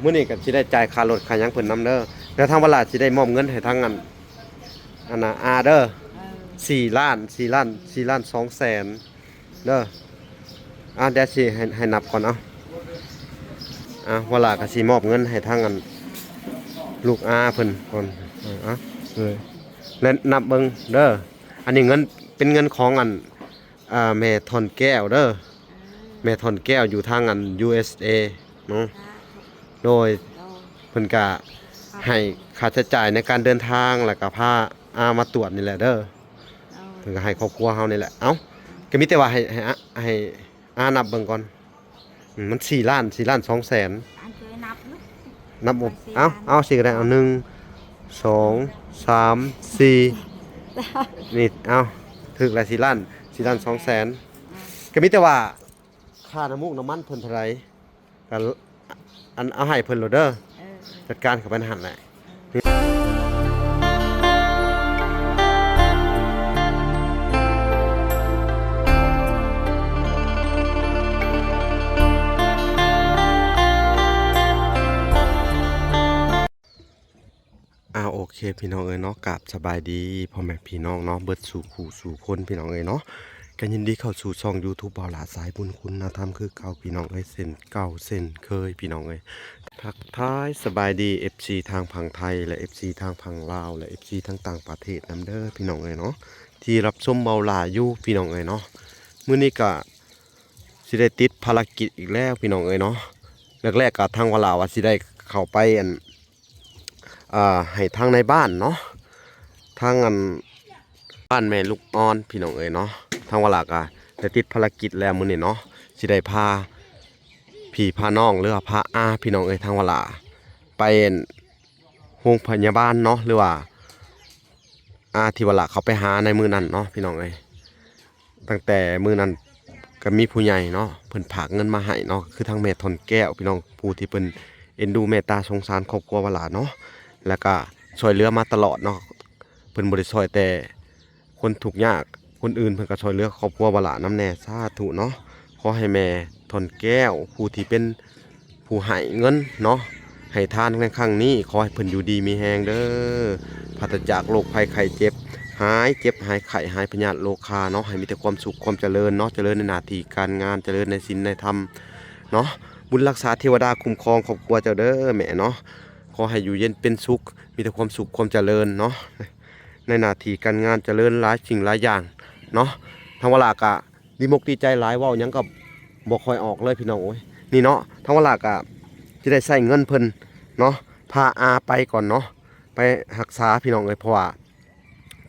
ມື້ນີ້ກໍຊິໄດ້ຈ່າຍຄ່າລົດຄ່າຫຍັງເພິ່ນນຳເດີ. ແລ້ວທາງວະຫຼ້າຊິໄດ້ມອບເງິນໃຫ້ທາງອັນ ອັນນ່າ ອາເດີ ເອີ ສີ່ລ້ານ ສີ່ລ້ານ ສີ່ລ້ານສອງແສນເດີ. ອ່າ ດຽວຊິໃຫ້ ໃຫ້ນັບກ່ອນ. ເອົາ ອ່າ ວະຫຼ້າກໍຊິມອບເງິນໃຫ້ທາງອັນລູກອາເພິ່ນກ່ອນ. ເອີ ອ່າ ເອີ ແລະນັບເບິ່ງເດີ. ອັນນີ້ເງິນ ເປັນເງິນຂອງອັນ ອ່າ ແມ່ທ່ອນແກ້ວເດີ. ແມ່ທ່ອນແກ້ວຢູ່ທາງອັນ ຢູເອສເອ ເນາະ. ໂດຍ ໂດຍ ເພິ່ນກະໃຫ້ຄ່າໃຊ້ຈ່າຍໃນການເດີນທາງ ແລ້ວກະພາອາມາຕວດນີ້ແຫຼະເດີ. ໂດຍ ເພິ່ນກະໃຫ້ຄອບຄົວເຮົານີ້ແຫຼະ. ເອົ້າ ກະມີແຕ່ວ່າໃຫ້ ໃຫ້ອາ ໃຫ້ອານັບເບິ່ງກ່ອນ. ອືມ ມັນສີ່ລ້ານ ສີ່ລ້ານສອງແສນ. ອັນເຄີຍນັບເນາະ ນັບບໍ່ ເອົາ ເອົາ ສີ່ກໍໄດ້. ເອົາ ໜຶ່ງ ສອງ ສາມ ສີ່ ນີ້ ເອົາ ຖືກແລ້ວ ສີ່ລ້ານ ສີ່ລ້ານສອງແສນ. ອືມ ກໍມີແຕ່ວ່າຄ່ານ້ຳມູກນ້ຳມັນເພິ່ນເທົ່າໃດ ກໍອັນເອົາໃຫ້ເພິ່ນໂລດເດີ. ເອີ ຈັດການເຂົ້າໄປໃນຫັ້ນແຫຼະ. ອ່າ ໂອເຄ ພີ່ນ້ອງເອີຍເນາະ, ກາບສະບາຍດີພໍ່ແມ່ພີ່ນ້ອງເນາະ ເບິດສູ່ຄູ່ສູ່ຄົນ ພີ່ນ້ອງເອີຍເນາະ. ກໍຍິນດີເຂົ້າສູ່ຊ່ອງຢູທູບ ບ່າວຫຼ້າສາຍບຸນຄຸນນະທຳຄືເກົ່າ ພີ່ນ້ອງເອີຍ, ເຊັ່ນເກົ່າເຊັ່ນເຄີຍ ພີ່ນ້ອງເອີຍ. ທັກທາຍສະບາຍດີເອັຟຊີທາງຝັ່ງໄທ ແລະ ເອັຟຊີທາງຝັ່ງລາວ ແລະ ເອັຟຊີທາງຕ່າງປະເທດນຳເດີ ພີ່ນ້ອງເອີຍເນາະ ທີ່ຮັບຊົມບ່າວຫຼ້າຢູ່ ພີ່ນ້ອງເອີຍເນາະ. ມື້ນີ້ກະຊິໄດ້ຕິດພາລະກິດອີກແລ້ວ ພີ່ນ້ອງເອີຍເນາະ. ແລກໆກະທາງວະຫຼ້າວ່າຊິໄດ້ເຂົ້າໄປ ອັນ ອ່າ ໃຫ້ທາງໃນບ້ານເນາະ ທາງອັນ ບ້ານແມ່ລູກອ່ອນ ພີ່ນ້ອງເອີຍເນາະ. ທາງວະຫຼ້າກະໄດ້ຕິດພາລະກິດແລ້ວມື້ນີ້ເນາະ ຊິໄດ້ພາພີ່ພານ້ອງ ຫຼືວ່າພາອາ ພີ່ນ້ອງເອີຍ, ທາງວະຫຼ້າໄປໂຮງພະຍາບານເນາະ ຫຼືວ່າອາທີ່ວະຫຼ້າເຂົ້າໄປຫາໃນມື້ນັ້ນເນາະ ພີ່ນ້ອງເອີຍ. ຕັ້ງແຕ່ມື້ນັ້ນກໍມີຜູ້ໃຫຍ່ເນາະ ເພິ່ນຝາກເງິນມາໃຫ້ເນາະ ຄືທາງແມ່ທ່ອນແກ້ວ ພີ່ນ້ອງ, ຜູ້ທີ່ເພິ່ນເອັນດູເມດຕາສົງສານຄອບຄົວວະຫຼ້າເນາະ ແລ້ວກໍຊ່ວຍເຫຼືອມາຕະຫຼອດເນາະ. ເພິ່ນບໍ່ໄດ້ຊ່ວຍແຕ່ຄົນທຸກຍາກ, ຄົນອື່ນເພິ່ນກໍຊ່ວຍເຫຼືອຄອບຄົວວະຫຼ້ານຳແດ່. ສາທຸເນາະ. ຂໍໃຫ້ແມ່ທ່ອນແກ້ວ ຜູ້ທີ່ເປັນ ຜູ້ໃຫ້ເງິນເນາະ ໃຫ້ທານໃນຄັ້ງນີ້ ຂໍໃຫ້ເພິ່ນຢູ່ດີມີແຮງເດີ ປາສຈາກໂລກໄພໄຂ້ເຈັບ, ຫາຍເຈັບຫາຍໄຂ້ ຫາຍພະຍາດໂລຄາເນາະ, ໃຫ້ມີແຕ່ຄວາມສຸກຄວາມຈະເລີນເນາະ, ຈະເລີນໃນໜ້າທີ່ການງານ, ຈະເລີນໃນສິນໃນທຳເນາະ. ບຸນຮັກສາເທວະດາຄຸ້ມຄອງຄອບຄົວເຈົ້າເດີແມ່ເນາະ. ຂໍໃຫ້ຢູ່ເຢັນເປັນສຸກ, ມີແຕ່ຄວາມສຸກຄວາມຈະເລີນເນາະ ໃນໜ້າທີ່ການງານ, ຈະເລີນຫຼາຍສິ່ງຫຼາຍຢ່າງເນາະ. ທາງວະຫຼ້າກະ ດີມົກດີໃຈຫຼາຍ, ເວົ້າຫຍັງກໍບໍ່ຄ່ອຍອອກເລີຍ ພີ່ນ້ອງເອີຍ. ນີ້ເນາະ ທາງວະຫຼ້າກໍຊິໄດ້ໃຊ້ເງິນເພິ່ນເນາະ ພາອາໄປກ່ອນເນາະ ໄປຮັກສາ ພີ່ນ້ອງເອີຍ. ເພາະວ່າ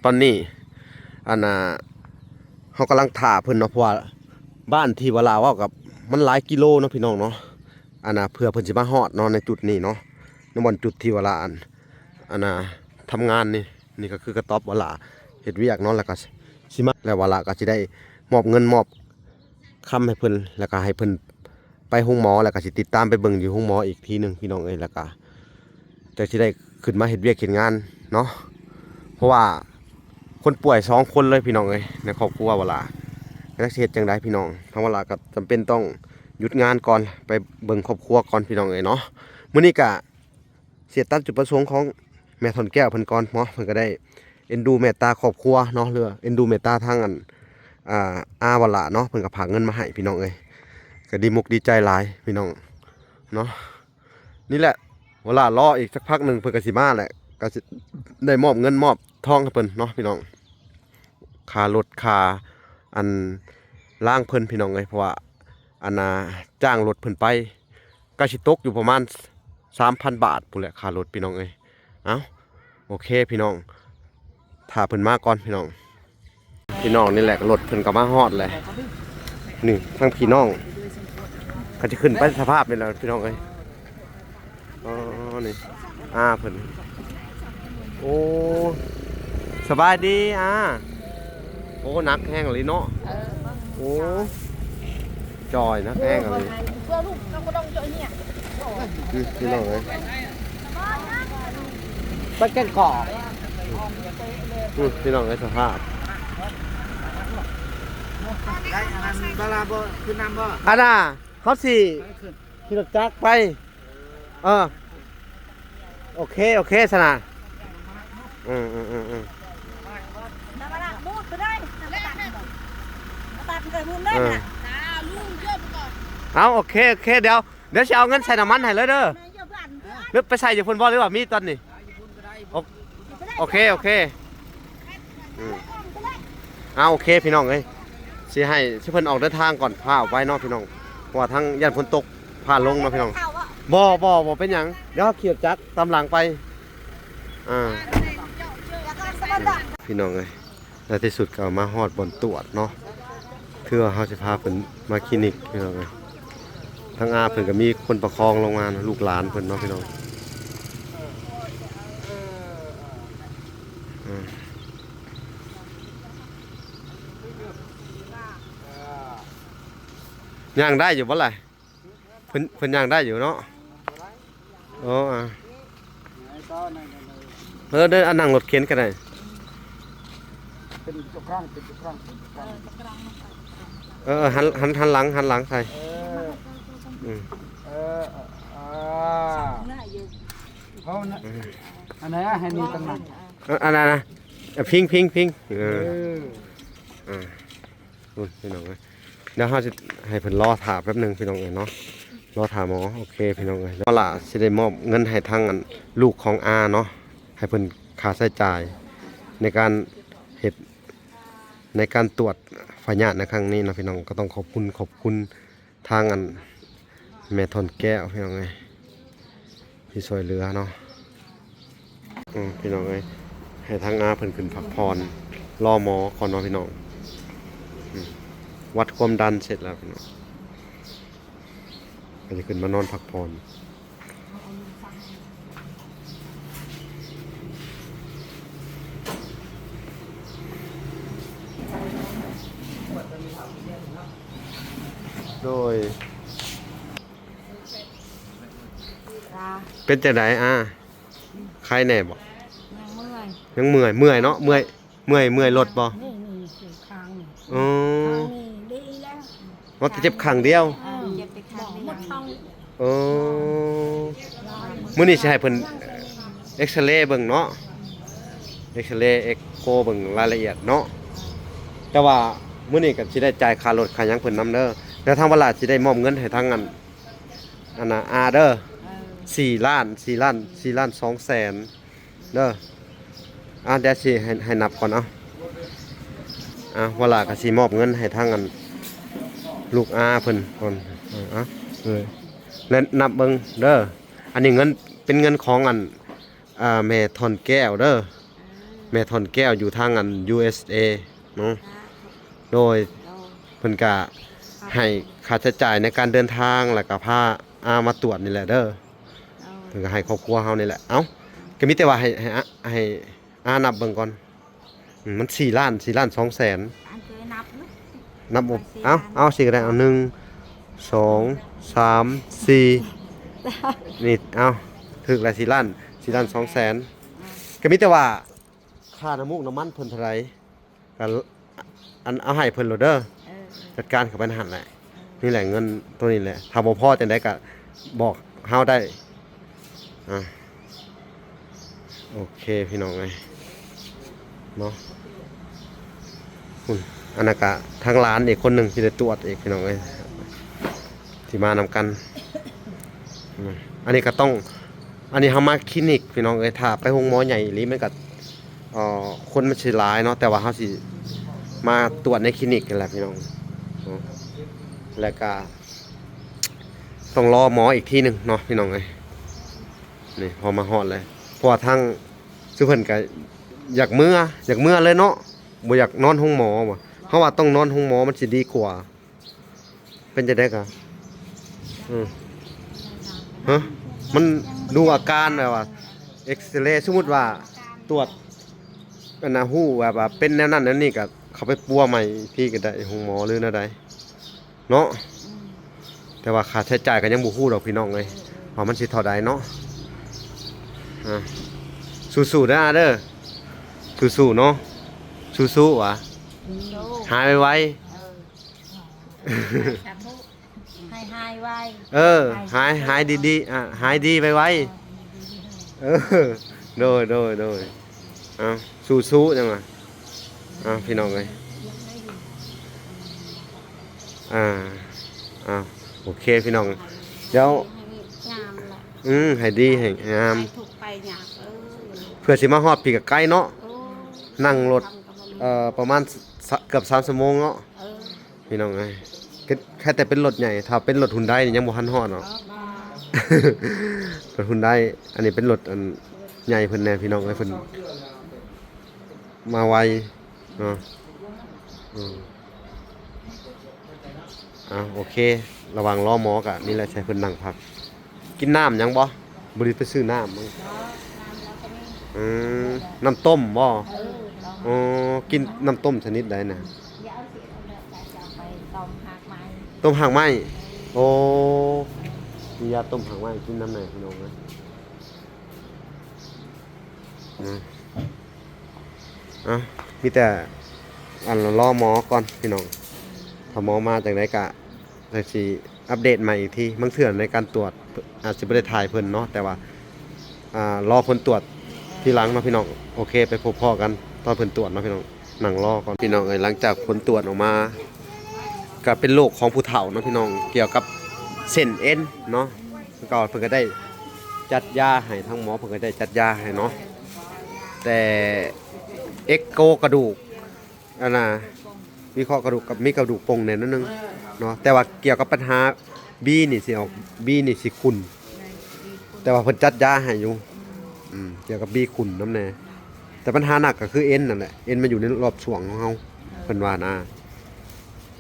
ຕອນນີ້ ອັນນ່າ ເຮົາກຳລັງຖ້າເພິ່ນເນາະ ເພາະວ່າບ້ານທີ່ວະຫຼ້າເວົ້າກັບ ມັນຫຼາຍກິໂລເນາະ ພີ່ນ້ອງເນາະ. ອັນນ່າ ເພື່ອເພິ່ນຊິມາຮອດເນາະ ໃນຈຸດນີ້ເນາະ ໃນບ່ອນຈຸດທີ່ວະຫຼ້າ ອັນ ອັນນ່າ ທຳງານນີ້. ນີ້ກໍຄືກະຕ໊ອບວະຫຼ້າເຮັດວຽກເນາະ ແລ້ວກໍຊິມາ ແລ້ວວະຫຼ້າກໍຊິໄດ້ມອບເງິນມອບຄຳໃຫ້ເພິ່ນ ແລ້ວກໍໃຫ້ເພິ່ນໄປໂຮງໝໍ ແລ້ວກໍຊິຕິດຕາມໄປເບິ່ງຢູ່ໂຮງໝໍອີກທີໜຶ່ງ ພີ່ນ້ອງເອີຍ. ແລ້ວກໍຈັ່ງຊິໄດ້ຂຶ້ນມາເຮັດວຽກເຮັດງານເນາະ ເພາະວ່າຄົນປ່ວຍສອງຄົນເລີຍ ພີ່ນ້ອງເອີຍ ໃນຄອບຄົວວະຫຼ້າ. ແລ້ວຊິເຮັດຈັ່ງໃດ ພີ່ນ້ອງ? ທາງວະຫຼ້າກໍຈຳເປັນຕ້ອງຢຸດງານກ່ອນ ໄປເບິ່ງຄອບຄົວກ່ອນ ພີ່ນ້ອງເອີຍເນາະ. ມື້ນີ້ກະ ເສຍຕັດຈຸດປະສົງຂອງແມ່ທ່ອນແກ້ວເພິ່ນກ່ອນເນາະ, ເພິ່ນກໍໄດ້ເອັນດູເມດຕາຄອບຄົວເນາະ ຫຼືວ່າເອັນດູເມດຕາທາງອັນ ອ່າ ອາວະຫຼ້າເນາະ, ເພິ່ນກໍຝາກເງິນມາໃຫ້ ພີ່ນ້ອງເອີຍ. ກໍດີມົກດີໃຈຫຼາຍ ພີ່ນ້ອງເນາະ. ນີ້ແຫຼະ ວະຫຼ້າລໍອີກສັກພັກໜຶ່ງ ເພິ່ນກໍຊິມາແຫຼະ, ກໍຊິໄດ້ມອບເງິນມອບທອງໃຫ້ເພິ່ນເນາະ ພີ່ນ້ອງ. ຄ່າລົດ ຄ່າອັນລາງເພິ່ນ ພີ່ນ້ອງເອີຍ, ເພາະວ່າອັນນ່າ ຈ້າງລົດເພິ່ນໄປ ກໍຊິຕົກຢູ່ປະມານສາມພັນບາດພຸ້ນແຫຼະ ຄ່າລົດ ພີ່ນ້ອງເອີຍ. ເອົ້າ ໂອເຄ ພີ່ນ້ອງ ຖ້າເພິ່ນມາກ່ອນ ພີ່ນ້ອງ. ພີ່ນ້ອງ ນີ້ແຫຼະ ລົດເພິ່ນກໍມາຮອດແຫຼະ. ນີ້ ທັງພີ່ນ້ອງ ກໍຈະຂຶ້ນໄປສະພາບນີ້ແຫຼະ ພີ່ນ້ອງເອີຍ. ອໍ ນີ້ ອາເພິ່ນ. ໂອ້ ສະບາຍດີອາ. ໂອ້ ໜັກແຮງອີ່ຫຼີເນາະ. ເອີ ໂອ້ ຈ່ອຍ ໜັກແຮງອີ່ຫຼີ. ອືມ ພີ່ນ້ອງເອີຍ ໄປແກ່ງກອກ. ອືມ ພີ່ນ້ອງເອີຍ ສະພາບ. ໄດ້ ອັນນັ້ນ ບາລາບໍ່ຂຶ້ນນຳບໍ່? ອັນນ່າ ເຮົາຊິ ໄປຂຶ້ນ ຂີ່ລົດຈັກໄປ. ເອີ ເອີ ໂອເຄ ໂອເຄ ຊະນະ ອືມໆໆໆ ເອີ ເອົາ ໂອເຄ ໂອເຄ ດຽວ ດຽວຊິເອົາເງິນໃສ່ນ້ຳມັນໃຫ້ເລີຍເດີ. ຫຼືໄປໃສ່ຢູ່ພຸ້ນບໍ່ ຫຼືວ່າມີຕອນນີ້? ໂອ ໂອເຄ ໂອເຄ ອືມ ເອົາ ໂອເຄ ພີ່ນ້ອງເອີຍ ຊິໃຫ້ ຊິເພິ່ນອອກເດີນທາງກ່ອນ ພາອອກໄປເນາະພີ່ນ້ອງ ເພາະວ່າທາງຢ້ານຝົນຕົກ ພາລົງເນາະພີ່ນ້ອງ. ບໍ່ ບໍ່ ບໍ່ເປັນຫຍັງ ດຽວເຮົາຂີ່ລົດຈັກຕາມຫຼັງໄປ ອ່າ ພີ່ນ້ອງເອີຍ. ໃນທີ່ສຸດກໍມາຮອດບ່ອນຕວດເນາະ ຄືວ່າເຮົາຊິພາເພິ່ນມາຄລີນິກ ພີ່ນ້ອງເອີຍ. ທາງອາເພິ່ນກໍມີຄົນປະຄອງລົງມາເນາະ ລູກຫຼານເພິ່ນເນາະ ພີ່ນ້ອງ ອືມ ຍ່າງໄດ້ຢູ່ບໍ່ລະ? ເພິ່ນ ເພິ່ນຍ່າງໄດ້ຢູ່ເນາະ. ໂອ້ ອ່າ ເອີ ເດີ ອັນນັ່ງລົດເຂັນກໍໄດ້ ເປັນເຈົ້າຂອງ ເປັນເຈົ້າຂອງ ເປັນເຈົ້າຂອງ ເອີ ເອີ ຫັນ ຫັນ ຫັນຫຼັງ ຫັນຫຼັງໃສ່ ເອີ ອືມ ເອີ ເອີ ເອີ ເອົານະ ເອີ ອັນນັ້ນໃຫ້ນີ້ຕັ້ງນັ້ນ ເອີ ອັນນັ້ນນະ ເອີ ພິງ ພິງ ພິງ ເອີ ເອີ ອ່າ ພຸ້ນພີ່ນ້ອງເອີຍ ດຽວເຮົາຊິໃຫ້ເພິ່ນລໍຖ້າແປັບໜຶ່ງພີ່ນ້ອງເອີຍເນາະ ລໍຖ້າໝໍ. ໂອເຄພີ່ນ້ອງເອີຍ ເວລາຊິໄດ້ມອບເງິນໃຫ້ທາງອັນລູກຂອງອາເນາະ ໃຫ້ເພິ່ນຄ່າໃຊ້ຈ່າຍໃນການເຮັດ ໃນການຕວດພະຍາດໃນຄັ້ງນີ້ເນາະພີ່ນ້ອງ. ກໍຕ້ອງຂອບຄຸນ ຂອບຄຸນ ທາງອັນແມ່ທ່ອນແກ້ວພີ່ນ້ອງເອີຍ ທີ່ຊ່ວຍເຫຼືອເນາະ. ອືມ ພີ່ນ້ອງເອີຍ ໃຫ້ທາງອາເພິ່ນຂຶ້ນພັກຜ່ອນ ລໍໝໍກ່ອນເນາະພີ່ນ້ອງ. ອືມ ວັດຄວາມດັນເສັດແລ້ວພີ່ນ້ອງ ກໍຈະຂຶ້ນມານອນພັກຜ່ອນ. ໂດຍ ເປັນຈັ່ງໃດອາ? ໄຄແດ່ບໍ່? ຍັງເມື່ອຍ ຍັງເມື່ອຍ ເມື່ອຍເນາະ ເມື່ອຍ ເມື່ອຍ ເມື່ອຍລົດບໍ່? ນີ້ ນີ້ ຂ້າງນີ້ ອໍ ຂ້າງນີ້ດີແລ້ວ ວ່າແຕ່ເຈັບຂ້າງດຽວ ເອີ ເຈັບແຕ່ຂ້າງດຽວ ເອີ ມື້ນີ້ຊິໃຫ້ເພິ່ນເອັກຊະເລເບິ່ງເນາະ ເອັກຊະເລ ເອັກໂກ ເບິ່ງລາຍລະອຽດເນາະ. ແຕ່ວ່າມື້ນີ້ກໍຊິໄດ້ຈ່າຍຄ່າລົດຄ່າຫຍັງເພິ່ນນຳເດີ ແລ້ວທາງວາລາຊິໄດ້ມອບເງິນໃຫ້ທາງອັນ ອັນນ່າ ອາເດີ ເອີ ສີ່ລ້ານ ສີ່ລ້ານ ສີ່ລ້ານສອງແສນ ເດີ. ອ່າ ດຽວຊິໃຫ້ ໃຫ້ນັບກ່ອນ ເອົາ ອ່າ ວາລາກໍຊິມອບເງິນໃຫ້ທາງອັນລູກອາເພິ່ນກ່ອນ ເອີ ເອົາ ເອີ ແລະ ນັບເບິ່ງເດີ ອັນນີ້ເງິນ ເປັນເງິນຂອງອັນ ອ່າ ແມ່ທ່ອນແກ້ວເດີ ແມ່ທ່ອນແກ້ວຢູ່ທາງອັນ ຢູເອສເອ ເນາະ ໂດຍ ເພິ່ນກະໃຫ້ຄ່າໃຊ້ຈ່າຍໃນການເດີນທາງ ແລ້ວກະພາອາມາຕວດນີ້ແຫຼະເດີ ເພິ່ນກະໃຫ້ຄອບຄົວເຮົານີ້ແຫຼະ. ເອົ້າ ກະມີແຕ່ວ່າໃຫ້ ໃຫ້ອາ ໃຫ້ອານັບເບິ່ງກ່ອນ ອືມ ມັນສີ່ລ້ານ ສີ່ລ້ານສອງແສນ ອັນເຄີຍນັບເນາະ ນັບບໍ່ ເອົາ ເອົາ ສີ່ກໍໄດ້ ເອົາ ໜຶ່ງ ສອງ ສາມ ສີ່ ນີ້ ເອົາ ຖືກແລ້ວ ສີ່ລ້ານ ສີ່ລ້ານສອງແສນ ກະມີແຕ່ວ່າຄ່ານ້ຳມູກນ້ຳມັນເພິ່ນເທົ່າໃດ ກໍອັນເອົາໃຫ້ເພິ່ນໂລດເດີ ເອີ ຈັດການເຂົ້າໄປຫັ້ນແຫຼະ ເອີ ນີ້ແຫຼະເງິນໂຕນີ້ແຫຼະ ຖ້າບໍ່ພໍຈັ່ງໃດກໍບອກເຮົາໄດ້ ອ່າ ໂອເຄພີ່ນ້ອງເອີຍເນາະ ອືມ ອັນນັ້ນກະທາງຫຼານອີກຄົນໜຶ່ງທີ່ໄດ້ຕວດອີກພີ່ນ້ອງເອີຍ ທີ່ມານຳກັນ ອືມ ອັນນີ້ກໍຕ້ອງ ອັນນີ້ເຮົາມາຄລີນິກພີ່ນ້ອງເອີຍ ຖ້າໄປໂຮງໝໍໃຫຍ່ອີ່ຫຼີມັນກໍ ເອີ ຄົນມັນຊິຫຼາຍເນາະ ແຕ່ວ່າເຮົາຊິມາຕວດໃນຄລີນິກນີ້ແຫຼະພີ່ນ້ອງ ແລ້ວກະຕ້ອງລໍໝໍອີກທີໜຶ່ງເນາະພີ່ນ້ອງເອີຍ. ນີ້ພໍມາຮອດແລ້ວ ເພາະວ່າທາງ ຄືເພິ່ນກະຢາກເມືອ ຢາກເມືອເລີຍເນາະ ບໍ່ຢາກນອນໂຮງໝໍ ເຮົາວ່າຕ້ອງນອນໂຮງໝໍມັນຊິດີກວ່າ. ເປັນຈັ່ງໃດກະ ເອີ ຮະ ມັນດູອາການແບບວ່າເອັກຊະເລ ສົມມຸດວ່າຕວດ ອັນນ່າ ຮູ້ແບບວ່າເປັນແນວນັ້ນແນວນີ້ ກະເຂົ້າໄປປົວໃໝ່ອີກທີກໍໄດ້ ໂຮງໝໍ ຫຼືແນວໃດເນາະ. ອືມ ແຕ່ວ່າຄ່າໃຊ້ຈ່າຍກໍຍັງບໍ່ຮູ້ດອກພີ່ນ້ອງເອີຍ ວ່າມັນຊິເທົ່າໃດເນາະ. ອ່າ ສູ້ໆເດີ ເດີ ສູ້ໆເນາະ ສູ້ໆຫວາ ຫາຍໄວໆ. ເອີ ສາທຸ ໃຫ້ ຫາຍໄວ ເອີ ຫາຍ ຫາຍດີໆ ອ່າ ຫາຍດີໄວໆ ເອີ ໂດຍ ໂດຍ ໂດຍ ເອົາ ສູ້ໆ ຈັ່ງວ່າ ເອົາ ພີ່ນ້ອງເອີຍ ອ່າ ເອົາ ໂອເຄ ພີ່ນ້ອງ ດຽວ ໃຫ້ງາມລະ ອືມ ໃຫ້ດີ ໃຫ້ງາມ ໃຫ້ທຸກໄປຍາກ ເອີ ເພື່ອຊິມາຮອດພີ້ກະໄກເນາະ ໂອ້ ນັ່ງລົດ ເອີ ປະມານ ສ- ເກືອບສາມຊົ່ວໂມງເນາະ ເອີ ພີ່ນ້ອງເອີຍ ແຄ່ແຕ່ເປັນລົດໃຫຍ່ ຖ້າເປັນລົດຮຸນໄດນີ້ຍັງບໍ່ທັນຮອດເນາະ ອໍ ລົດຮຸນໄດ ອັນນີ້ເປັນລົດອັນໃຫຍ່ເພິ່ນແດ່ ພີ່ນ້ອງເອີຍ ເພິ່ນມາໄວເນາະ ອືມ ອ່າ ໂອເຄ ລະຫວ່າງລໍໝໍກະນີ້ແຫຼະ ໃຫ້ເພິ່ນນັ່ງພັກ ກິນນ້ຳຫຍັງບໍ່? ບໍ່ໄດ້ໄປຊື້ນ້ຳມັງ ອືມ ນ້ຳຕົ້ມບໍ່? ເອີ ອໍ ກິນນ້ຳຕົ້ມຊະນິດໃດນະ? ຕົ້ມຮາກໄມ້ ໂອ້ ມີຢາຕົ້ມຮາກໄມ້ກິນນຳແດ່ພີ່ນ້ອງເອີຍ ອືມ ເອົາ ມີແຕ່ອັນລໍໝໍກ່ອນພີ່ນ້ອງ ຖ້າໝໍມາຈັ່ງໃດກະ ຈັ່ງຊິອັບເດດໃໝ່ອີກທີ ບາງເທື່ອໃນການຕວດອາດຊິບໍ່ໄດ້ຖ່າຍເພິ່ນເນາະ ແຕ່ວ່າ ອ່າ ລໍຜົນຕວດທີຫຼັງເນາະພີ່ນ້ອງ ໂອເຄ ໄປພົບພໍ້ກັນຕອນເພິ່ນຕວດເນາະພີ່ນ້ອງ ນັ່ງລໍກ່ອນ ພີ່ນ້ອງເອີຍ ຫຼັງຈາກຜົນຕວດອອກມາ ກະເປັນໂລກຂອງຜູ້ເຖົ້າເນາະພີ່ນ້ອງ ກ່ຽວກັບເສັ້ນເອັນເນາະ ເພິ່ນກະໄດ້ຈັດຢາໃຫ້ ທາງໝໍເພິ່ນກະໄດ້ຈັດຢາໃຫ້ເນາະ ແຕ່ເອັກໂກກະດູກ ອັນນ່າ ວິເຄາະກະດູກ ມີກະດູກປົ່ງແດ່ໜ້ອຍໜຶ່ງເນາະ ແຕ່ວ່າກ່ຽວກັບບັນຫາບີນີ້ຊິອອກ ບີນີ້ຊິຂຸ້ນ ແຕ່ວ່າເພິ່ນຈັດຢາໃຫ້ຢູ່ ອືມ ກ່ຽວກັບບີຂຸ້ນນຳແດ່ ແຕ່ບັນຫາໜັກກະຄືເອັນນັ້ນແຫຼະ ເອັນມັນຢູ່ໃນລອບຊ່ວງຂອງເຮົາ ເພິ່ນວ່ານະ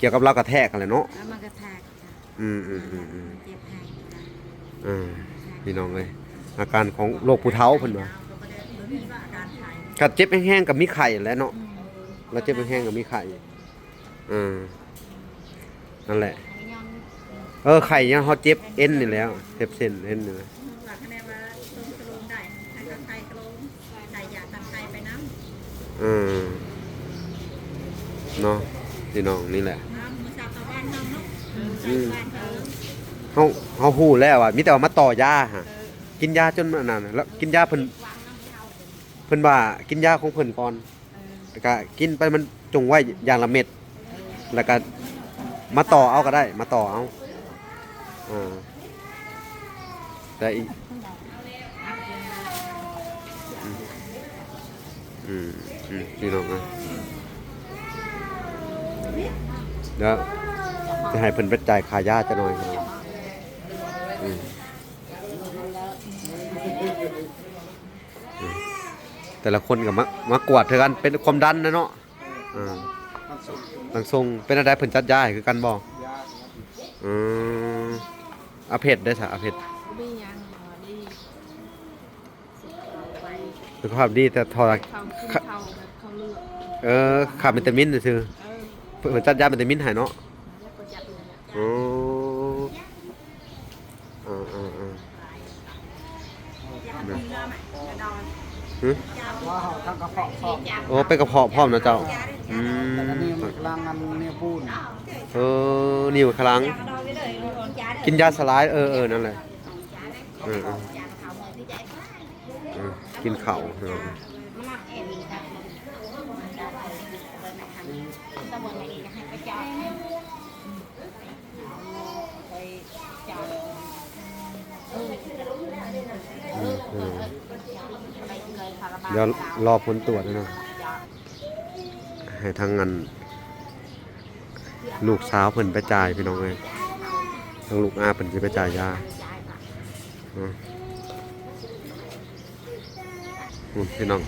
ກ່ຽວກັບລາວກະແທກຫັ້ນແຫຼະເນາະ ແລ້ວມັນກະແທກ ອືມໆໆໆ ເຈັບແຮງ ອ່າ ພີ່ນ້ອງເອີຍ ອາການຂອງໂລກຜູ້ເຖົ້າເພິ່ນວ່າ ຄັນເຈັບແຮງໆກະມີໄຂ້ແຫຼະເນາະ ອືມ ລະເຈັບແຮງໆກະມີໄຂ້ ອ່າ ນັ້ນແຫຼະ ເອີ ໄຂ້ຍ້ອນເຮົາເຈັບເອັນນີ້ແຫຼະ ເຈັບເສັ້ນເອັນນີ້ແຫຼະ ວ່າຄະແນນວ່າ ໄດ້ຢາຕັດໄຂ້ໄປນຳ ເອີ ເນາະ ພີ່ນ້ອງ ນີ້ແຫຼະ ອືມ ເຮົາ ເຮົາຮູ້ແລ້ວວ່າ ມີແຕ່ວ່າມາຕໍ່ຢາຫະ ເອີ ກິນຢາຈົນອັນນັ້ນ ແລ້ວກິນຢາເພິ່ນ ເພິ່ນວ່າກິນຢາຂອງເພິ່ນກ່ອນ ເອີ ແລ້ວກະກິນໄປມັນຈົ່ງໄວ້ຢ່າງລະເມັດ ແລ້ວກະມາຕໍ່ເອົາກະໄດ້ ມາຕໍ່ເອົາ ອ່າ ແຕ່ອີກ ອືມ ອືມ ອືມ ພີ່ນ້ອງເອີຍ ດຽວຈະໃຫ້ເພິ່ນໄປຈ່າຍຄ່າຢາຈັກໜ່ອຍ ອືມ ອືມ ແຕ່ລະຄົນກະມາ ມາກວດຄືກັນ ເປັນຄວາມດັນນະເນາະ ອ່າ ທາງສົ່ງ ເປັນແນວໃດ ເພິ່ນຈັດຢາໃຫ້ຄືກັນບໍ່? ຢາ ອືມ ອາເພັດເດ້ຊະ ອາເພັດ ບໍ່ມີຫຍັງ ບໍ່ດີ ສຸຂະພາບດີ ແຕ່ທໍ່ ເຂົາກິນເຂົ້າແບບເຂົ້າເລືອດ ເອີ ຂາດວິຕາມິນຊື່ ເອີ ເພິ່ນຈັດຢາວິຕາມິນໃຫ້ເນາະ ແລ້ວກໍຈັດ ອໍ ອ່າໆໆ ຫຶ? ອໍ ເປັນກະເພາະພ້ອມນະເຈົ້າ ອືມ ອັນນີ້ມັນກຳລັງອັນນີ້ປູນ ເອີ ນິ້ວກຳລັງ ກິນຢາສະລາຍ ເອີໆ ນັ້ນແຫຼະ ເອີໆ ເອີ ກິນເຂົ້າ ເອີ. ດຽວລໍຜົນຕວດເນາະ ໃຫ້ທາງອັນ ລູກສາວເພິ່ນໄປຈ່າຍ ພີ່ນ້ອງເອີຍ ທາງລູກອາເພິ່ນຊິໄປຈ່າຍຢາເນາະ. ພຸ້ນພີ່ນ້ອງ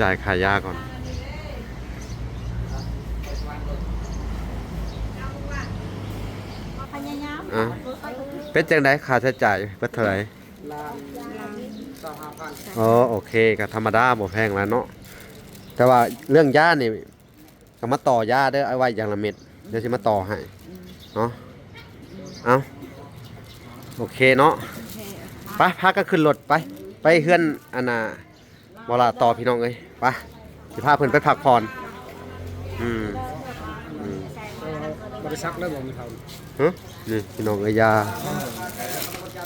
ຈ່າຍຄ່າຢາກ່ອນ ພະຍາຍາມ ອ່າ ເປັນຈັ່ງໃດ ຄ່າໃຊ້ຈ່າຍເບິດເທົ່າໃດ? ລ້ານຊາວຫ້າພັນ. ອໍ ໂອເຄ ກະທຳມະດາ ບໍ່ແພງຫຼາຍເນາະ ແຕ່ວ່າເລື່ອງຢານີ້ ກະມາຕໍ່ຢາເດີ ເອົາໄວ້ຢ່າງລະເມັດ ດຽວຊິມາຕໍ່ໃຫ້ເນາະ. ເອົາ ໂອເຄເນາະ ໂອເຄ ໄປ ພາກັນຂຶ້ນລົດໄປ ໄປເຮືອນອັນນ່າ ບໍ່ລະຕໍ່ ພີ່ນ້ອງເອີຍ ໄປ ຊິພາເພິ່ນໄປພັກຜ່ອນ. ອືມ ອືມ ບໍ່ໄດ້ສັກແລ້ວບໍ່ ແມ່ເຖົ້າ? ຫຶ? ນີ້ພີ່ນ້ອງເອີຍ ຢາ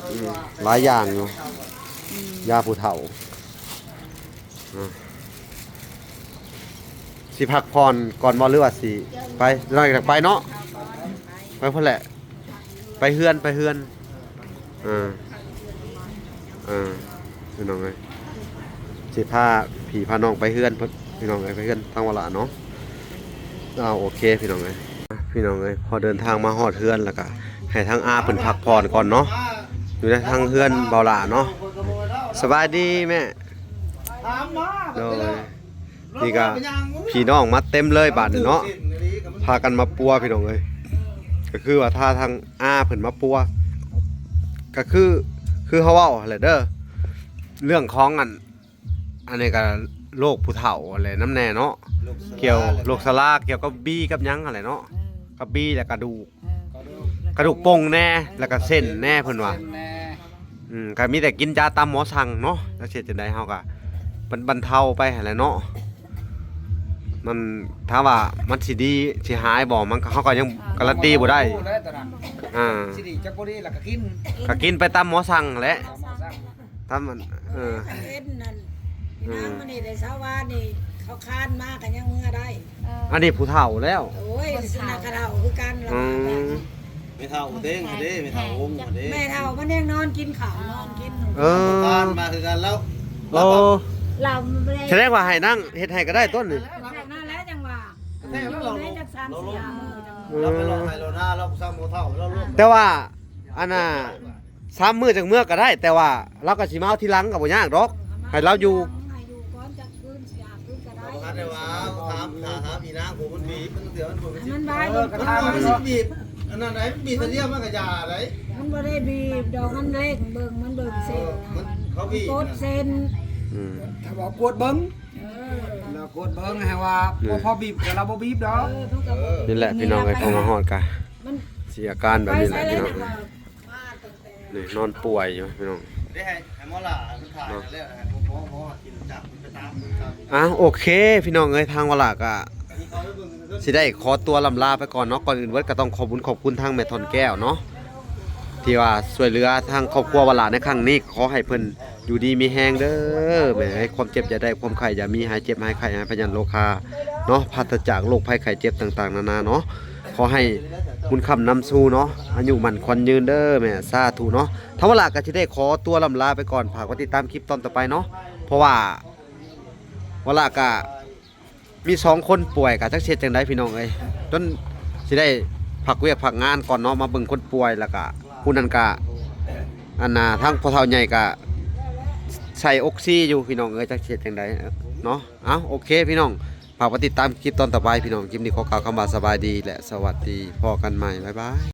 ອືມ ຫຼາຍຢ່າງຢູ່ ອືມ ຢາຜູ້ເຖົ້າ ອ່າ ຊິພັກຜ່ອນກ່ອນບໍ່ ຫຼືວ່າຊິໄປ? ນ້ອຍຢາກໄປເນາະ ໄປພຸ້ນແຫຼະ ໄປເຮືອນ ໄປເຮືອນ ເອີ ເອີ ພີ່ນ້ອງເອີຍ ຊິພາພີ່ພານ້ອງໄປເຮືອນເພິ່ນ ພີ່ນ້ອງເອີຍ ໄປເຮືອນທາງວາລະເນາະ. ອ້າວ ໂອເຄ ພີ່ນ້ອງເອີຍ ພີ່ນ້ອງເອີຍ ພໍເດີນທາງມາຮອດເຮືອນແລ້ວກະໃຫ້ທາງອາເພິ່ນພັກຜ່ອນກ່ອນເນາະ ຢູ່ໃນທາງເຮືອນເບົາຫຼ້າເນາະ. ສະບາຍດີແມ່ ໂດຍ ນີ້ກະພີ່ນ້ອງມາເຕັມເລີຍບາດນີ້ເນາະ ພາກັນມາປົວ ພີ່ນ້ອງເອີຍ ກະຄືວ່າຖ້າທາງອາເພິ່ນມາປົວ ກະຄື ຄືເຮົາເວົ້າຫັ້ນແຫຼະເດີ ເລື່ອງຂອງອັນ ອັນນີ້ກະໂລກຜູ້ເຖົ້າຫັ້ນແຫຼະນຳແດ່ເນາະ ໂລກຊະລາ ກ່ຽວ ແລະ ໂລກຊະລາ ກ່ຽວກັບບີກັບຫຍັງຫັ້ນແຫຼະເນາະ ເອີ ກັບບີ ແລະ ກະດູກ ເອີ ກະດູກ ກະດູກປົງແດ່ ເອີ ແລ້ວກະເສັ້ນແດ່ເພິ່ນວ່າ ເສັ້ນແດ່ ອືມ ກະມີແຕ່ກິນຢາຕາມໝໍສັ່ງເນາະ ຈັກຊິເຮັດຈັ່ງໃດ ເຮົາກະບັນ ບັນເທົາໄປຫັ້ນແຫຼະເນາະ. ມັນ ຖາມວ່າມັນຊິດີຊິຫາຍບໍ່ ມັນກະ ເຮົາກະຍັງ ເອີ ກາຣັນຕີບໍ່ໄດ້ ບໍ່ຮູ້ແຫຼະຕອນນັ້ນ ອ່າ ຊິດີຈັກບໍ່ດີ ແລ້ວກະກິນ ກະກິນໄປຕາມໝໍສັ່ງຫັ້ນແຫຼະ ຕາມໝໍສັ່ງ ຕາມອັນ ເອີ ເຫັນນັ້ນ ອືມ ນາງມະນີໄດ້ເຊົ້າວານນີ້ ເຂົາຄານມາກະຍັງເມືອໄດ້ ເອີ ອັນນີ້ຜູ້ເຖົ້າແລ້ວ ໂອ້ຍ ສຸນັກກະເຖົ້າຄືກັນລະ ອືມ ແມ່ເຖົ້າເຕັງເດ້ ແມ່ເຖົ້າວົງເດ້ ແມ່ເຖົ້າມັນຍັງນອນກິນເຂົ້າ ນອນກິນ ເອີ ຄານມາຄືກັນແລ້ວ ໂອ້ ລາວບໍ່ໄດ້ ສະແດງວ່າໃຫ້ນາງເຮັດໃຫ້ກະໄດ້ຕົ້ນນີ້ ນັ້ນແຫຼະຈັ່ງວ່າ ແຕ່ວ່າ ລາວໄປເລາະໄຮ່ເລາະນາ ລາວສ້າງບໍ່ເຖົ້າ ລາວລວມ ແຕ່ວ່າ ອັນນ່າ ສາມມື້ຈັ່ງເມືອກະໄດ້ ແຕ່ວ່າລາວກະຊິມາເອົາທີຫຼັງກະບໍ່ຍາກດອກ ໃຫ້ລາວຢູ່ ໃຫ້ຢູ່ກ່ອນຈັກຄືນ ຊິຫາຄືນກະໄດ້ ບໍ່ທັນໄດ້ວ່າ ຖາມ ຖາມອີນາງຜູ້ມັນບີບ ມັນເທື່ອມັນບໍ່ ມັນບາຍ ເອີ ມັນບໍ່ໄດ້ບີບ ອັນນັ້ນໃດ ມັນບີບເທື່ອດຽວມັນກະຢ່າໄດ໋ ມັນບໍ່ໄດ້ບີບດອກ ມັນເລັ່ງເບິ່ງ ມັນເບິ່ງເສັ້ນ ເອີ ມັນ ເຂົາບີບ ກົດເສັ້ນ ອືມ ຖ້າວ່າກວດເບິ່ງ ເອີ ລາວກວດເບິ່ງໃຫ້ວ່າ ອືມ ບໍ່ພໍບີບ ແຕ່ລາວບໍ່ບີບດອກ ເອີ ນີ້ແຫຼະພີ່ນ້ອງເອີຍ ພໍມາຮອດກະ ມັນ ຊິອາການແບບນີ້ແຫຼະພີ່ນ້ອງ ນີ້ນອນປ່ວຍຢູ່ພີ່ນ້ອງ ໄດ້ໃຫ້ ໃຫ້ໝໍຫຼ້າເພິ່ນຖ່າຍ ເນາະ ແລ້ວໃຫ້ໝໍ ໝໍ ໝໍກິນຈັບໄປຕາມເພິ່ນ ອ່າ ໂອເຄ ພີ່ນ້ອງເອີຍ ທາງວາລະກະຊິໄດ້ຂໍຕົວລ່ຳລາໄປກ່ອນເນາະ ກ່ອນອື່ນເບິດກະຕ້ອງຂອບບຸນຂອບຄຸນທາງແມ່ທ່ອນແກ້ວເນາະ ທີ່ວ່າຊ່ວຍເຫຼືອທາງຄອບຄົວວາລະໃນຄັ້ງນີ້ ຂໍໃຫ້ເພິ່ນ ຢູ່ດີມີແຮງເດີແມ່ເອີຍ ຄວາມເຈັບຢ່າໄດ້ ຄວາມໄຂ້ຢ່າມີ ຫາຍເຈັບຫາຍໄຂ້ ຫາຍພະຍາດໂລຄາເນາະ ປາສະຈາກໂລກໄພໄຂ້ເຈັບຕ່າງໆນານາເນາະ ຂໍໃຫ້ບຸນຄ້ຳນຳຊູເນາະ ອາຍຸໝັ້ນຂວັນຍືນເດີແມ່ ສາທຸເນາະ. ທາງວາລະກະຊິໄດ້ຂໍຕົວລ່ຳລາໄປກ່ອນ ຝາກໄວ້ຕິດຕາມຄລິບຕອນຕໍ່ໄປເນາະ ເພາະວ່າວາລະກະ ມີສອງຄົນປ່ວຍກະຈັກຊິເຮັດຈັ່ງໃດພີ່ນ້ອງເອີຍ ຈົນຊິໄດ້ພັກວຽກພັກງານກ່ອນເນາະ ມາເບິ່ງຄົນປ່ວຍ ແລ້ວກະຜູ້ນັ້ນກະ ອັນນ່າ ທາງພໍ່ເຖົ້າໃຫຍ່ກະໃສ່ອົກຊີຢູ່ພີ່ນ້ອງເອີຍ ຈັກຊິເຮັດຈັ່ງໃດເນາະ. ເອົ້າ ໂອເຄພີ່ນ້ອງ ຝາກໄວ້ຕິດຕາມຄລິບຕອນຕໍ່ໄປພີ່ນ້ອງ ຄລິບນີ້ຂໍກ່າວຄຳວ່າສະບາຍດີ ແລະ ສະຫວັດດີ ພໍ້ກັນໃໝ່ ບາຍບາຍ.